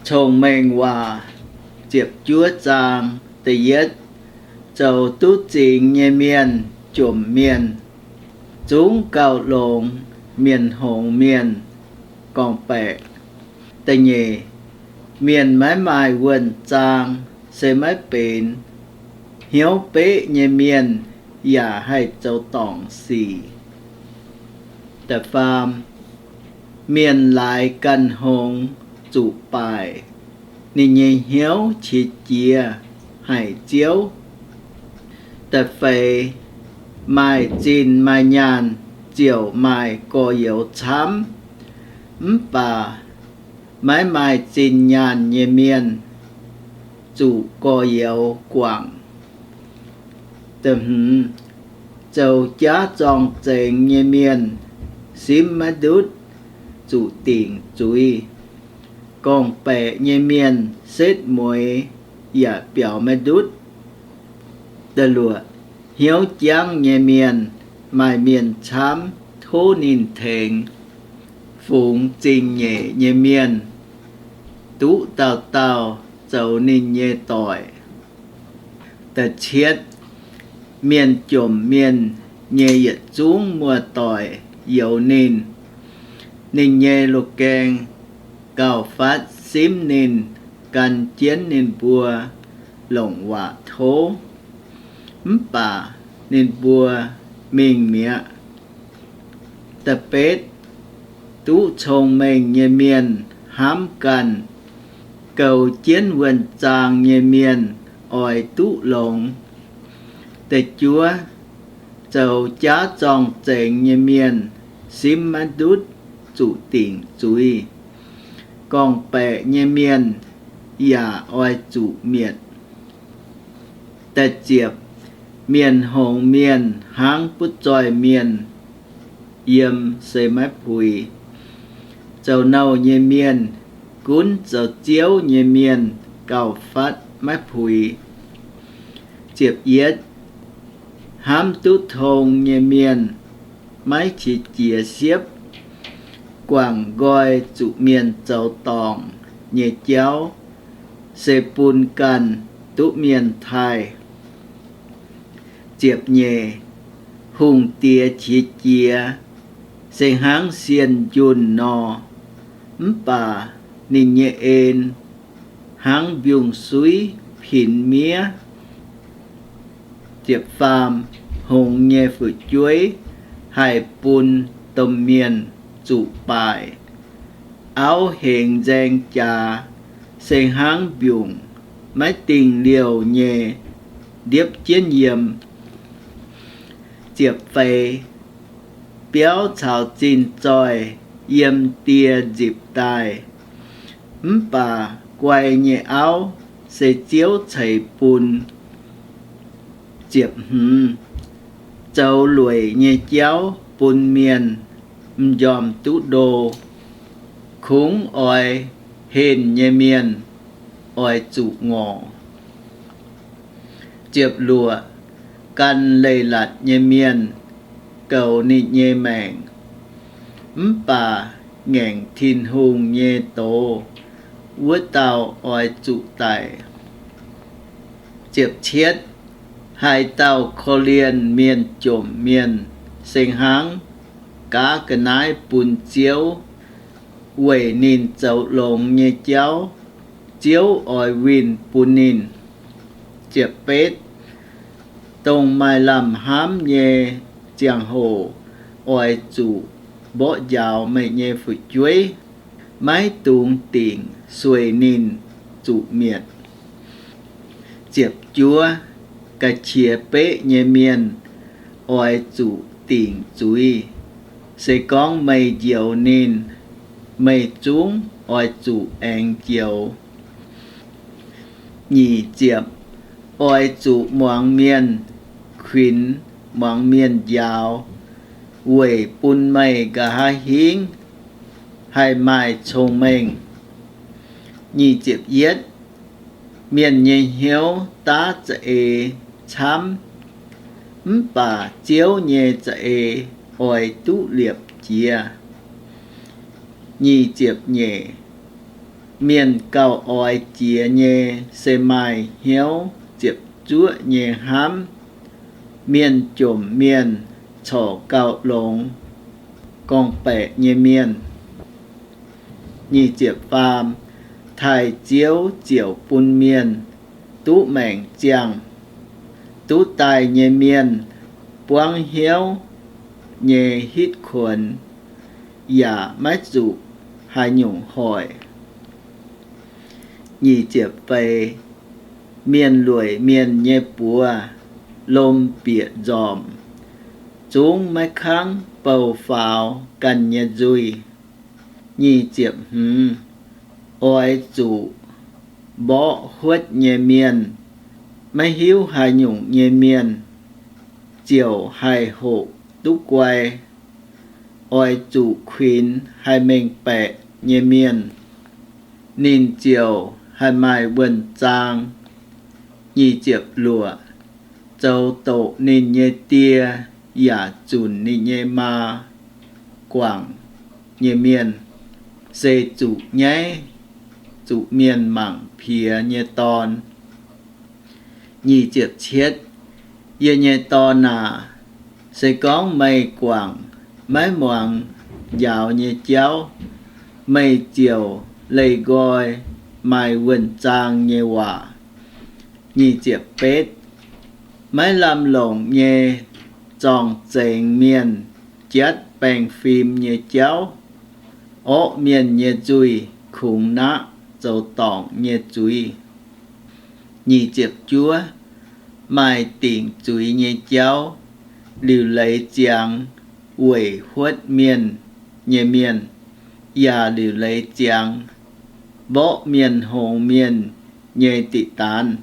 Cong-Mengh Waac ziepc juov zaang da'yietv, zoux duqv zingx nyei mienh jomc mienh, zungv gauh longx mienh hngongx mienh gorngv-baeqc. Da'nyeic, mienh maiv maaih wuonh zaang se maiv benx, hnyouv beqv nyei mienh yaac haih zoux dorngc sic. Da'faam, mienh laaix ganh hngongx zuqc baaic, ninh nyei hnyouv qiex jiez haic Ziouv. Da'feix, maaih zinh maaih nyaanh ziouc maaih gorx-youz camv, mv baac maiv maaih zinh nyaanh nyei mienh zuqc gorx-youz guangc. Da'hmz, zoux jaav zorng-zengx nyei mienh simv maiv ndutv zuqc dingc zuiz. Gorngv-baeqc nyei mienh setv mueiz yaac biaux maiv ndutv. Da'luoqc, hnyouv jangv nyei mienh maaih mienh camv tov ninh tengx. Fungx zingh nyeic nyei mienh duqv dauh dauh zoux ninh nyei doic. Da'cietv, mienh jomc mienh nyei yietc zungv muoz-doic youx ninh. Ninh nyei loz-gaeng gauh fatv simv ninh, gan jienv ninh mbuo longc waac tov, mv baac ninh mbuo mingh mi'aqv. Da'betv, duqv cong-mengh nyei mienh hnamv ganh, goux jienv wuonh zaang nyei mienh oix duqv longx. Da'juov, zoux jaav zorng-zengx nyei mienh simv maiv ndutv zuqc dingc zuiz. Gorngv-baeqc nyei mienh yaac oix zuqc mietc. Da'ziepc, mienh hngongx mienh hnangv butv zoih mienh, yiem se maiv puix. Zoux nouh nyei mienh gunv zoux ziouv nyei mienh gauh fatv maiv puix. Ziepc yietv, hnamv duqv tong nyei mienh maiv qiex jiez siepv, guangc nqoi zuqc mienh zoux dorngc nyei jauv, se bun ganh duqv mienh taaih. Ziepc nyeic, hungh diex qiex jiez se hnangv sienh njunh nor, mv baac ninh nyei en hnangv mbiungc-suiv pinx miev. Ziepc faam, hngongx nyei fu'jueiv haih bun domh mienh zuqc baaic. Auv hengx nzaeng jaax se hnangv mbiungc maiv dingh liouh nyei ndiepv jienv yiem. Ziepc feix, biauv caux zinh zoih yiem die nzipc daaih, mv baac guai nyei auv se Ziouv ceix bun. Ziepc hmz, zoux lueic nyei jauv bun mienh m'njormh duqv ndo, kungx oix henh nyei mienh oix zuqc ngorc. Ziepc luoqc, gan leiz-latc nyei mienh goux ninh nyei maengc, mv baac ngaengc Tin-Hungh nyei doz wuov dauh oix zuqc daic. Ziepc cietv, haaix dauh korv-lienh mienh jomc mienh se hnangv gaav ga'naaiv bun Ziouv weic ninh zoux longx nyei jauv, Ziouv oix winh bun ninh. Ziepc betv, dongh maaih lamh hnamv nyei ziangh hoc oix zuqc mborqv njaaux meih nyei fu'jueiv, maiv dungx dingc sueih ninh zuqc mietc. Ziepc juov, ga'qiex beqv nyei mienh oix zuqc dingc zuiz. Se gorngv meih njoux ninh, meih zungv oix zuqc aengx njoux. Nyic ziepc, oix zuqc muangx mienh kuinx, muangx mienh njaaux, weic bun meih nqa'haav hingv haih maaih cong-mengh. Nyic ziepc yietv, mienh nyei hnyouv daav za'eix camv, mv baac Ziouv nyei za'eix oix duqv liepc jiez. Nyic ziepc nyeic, Mienh gauh oix jiex nyei se maaih hnyouv ziepc zuoqv nyei hnamv. Mienh jomc mienh corc gauh longx gorngv-baeqc nyei mienh. Nyic ziepc faam, taaih Ziouv ziouc bun mienh duqv maengc ziangh. Duqv daaih nyei mienh buangv hnyouv nyei hitv kuonx, yaac maiv zuqc haaix nyungc hoic. Nyic ziepc feix, mienh lueic mienh nyei buoz lomh bieqc nzormc, zungv maiv kangv bou faaux ganh nyei nzuih. Nyic ziepc hmz, oix zuqc mborqv huotv nyei mienh, maiv hiuv haaix nyungc nyei mienh ziouc haih hoqc duqv guai. Oix zuqc kuinx haih mengh baeqc nyei mienh, ninh ziouc haih maaih wuonh zaang. Nyic ziepc luoqc, zoux doqc ninh nyei die yaac zunc ninh nyei maa guangc nyei mienh, se zuqc nyaiv, zuqc mienh mangc piex nyei dorn. Nyic ziepc cietv, yie nyei dorn aac, se gorngv meih guangc maiv muangx njaaux nyei jauv, meih ziouc leih nqoi maaih wuonh zaang nyei waac. Nyic ziepc betv, maiv lamh longc nyei zorng-zengx mienh jatv baengh fim nyei jauv. Orqv mienh nyei nzuih kungx naqv zoux dorngc nyei zuiz. Nyic ziepc juov, maaih dingc zuiz nyei jauv liuc leiz ziangx weic huotv mienh nyei mienh, yaac liuc leiz ziangx mborqv mienh hngongx mienh nyei diqc daanz.